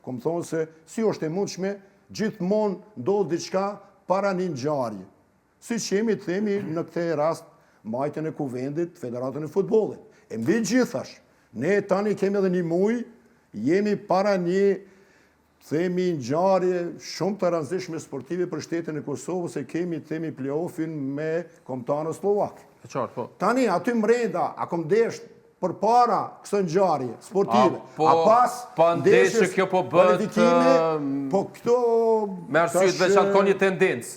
Kom thonë se si është e mundshme, gjithmonë ndodh diçka para një ngjarje. Siç jemi të themi në këtë rast mbajtjen e kuvendit, Federatën e Futbollit. E mbi gjithash, ne tani kemi edhe një muj, jemi para një themi ngjarje shumë të rëndësishme sportive për shtetin e Kosovës e kemi themi play-offin me kombëtarën sllovake. E qartë, po. Tani aty mrenda, a kom desht përpara kësaj ngjarje sportive, a, po, a pas pa ndeshje kjo po bëhet po këto me arsye të veçantë ka një tendencë.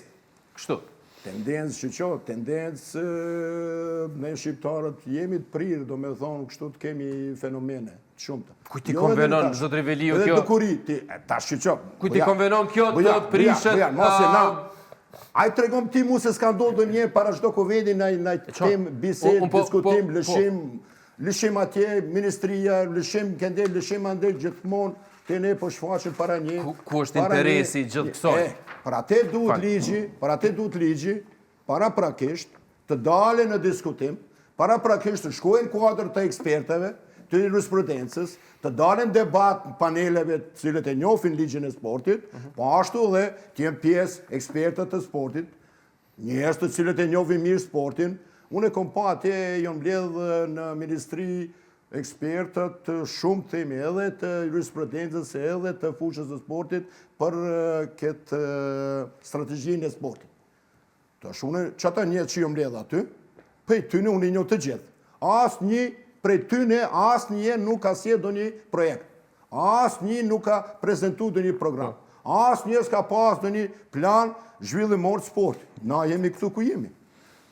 Kështu. Tendencë që qo, tendencë ne shqiptarët jemi të prirë, do me thonë, kështu të kemi fenomene të shumta. Kujt i jo konvenon, zotri Veliu, kjo? Edhe dukuri, ti, tash që qo. Kujt i konvenon kjo të prishet? Buja, mos e na, Ai tregon ti mu se s'ka ndodhur ndonjëherë para çdo kuvendi na na tem bisedë, po, diskutim, po, lëshim, lëshim atje ministria, lëshim këndej, lëshim andej gjithmonë te ne po shfaqen para një. Ku, ku është interesi i gjithë kësaj? E, për atë duhet ligji, për atë duhet ligji, paraprakisht të dalin në diskutim, paraprakisht të shkojnë kuadër të ekspertëve, të jurisprudencës, të dalin debat në paneleve të cilët e njohin ligjin e sportit, po ashtu dhe të jenë pjesë ekspertët të sportit, njerëz të cilët e njohin mirë sportin. Unë e kom pa atje janë mbledh në ministri ekspertët shumë themi edhe të jurisprudencës edhe të fushës së sportit për këtë strategjinë e sportit. Tash unë, që ata njerëz që janë mbledh aty, prej tyne unë i njoh të gjithë. Asnjë prej tyne, asnjë nuk ka sjellë ndonjë projekt. Asnjë nuk ka prezentu ndonjë program. Asnjë s'ka pas ndonjë plan zhvillimor të sportit. Na jemi këtu ku jemi.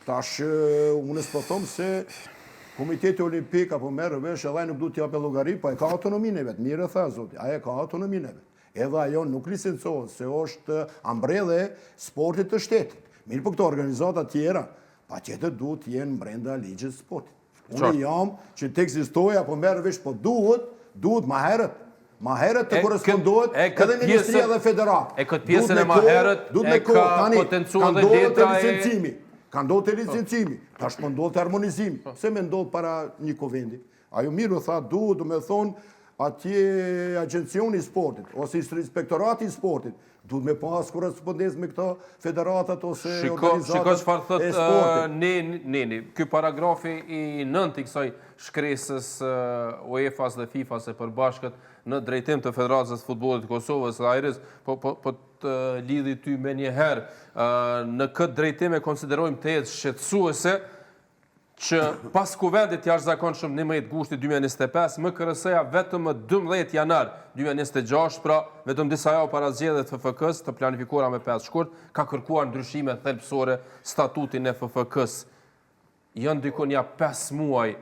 Tash, unë s'po thom se Komiteti Olimpik apo merr vesh edhe ai nuk duhet t'jape llogari, po e ka autonominë e vet. Mirë e tha zoti, ai e ka autonominë e vet. Edhe ajo nuk licencohet, se është ambrellë e sportit të shtetit. Mirë po këto organizata tjera, pa tjetër duhet jenë brenda ligjit të sportit. Unë jam që të ekzistojë apo merr vesh, po duhet, duhet ma herët. Ma herët të korrespondohet edhe ministria dhe federata. E këtë pjesën e ma herët e ka potencu edhe letra e licencimi. Ka ndodhur te licencimi, tash po ndodh te harmonizimi. Pse me ndodh para një kuvendi? Ajo mirë u tha, duhet, do me thonë, atje agjencioni i sportit, ose inspektorati i sportit, duhet me pas korrespondencë me këto federatat ose organizatat shiko çfarë thotë neni, ky paragrafi i nëntë i kësaj shkresës UEFA-s dhe FIFA-s e përbashkët në drejtim të Federatës së Futbollit të Kosovës dhe Ajris, po, po, po të lidhi ty menjëherë, në këtë drejtim e konsiderojmë të jetë shqetësuese që pas kuvendit të jashtëzakonshëm 11 gushtit 2025, MKRS-ja vetëm më 12 janar 2026, pra vetëm disa javë para zgjedhjeve të FFK-së të planifikuara me 5 shkurt, ka kërkuar ndryshime thelbësore statutin e FFK-së. Janë diku nja 5 muaj.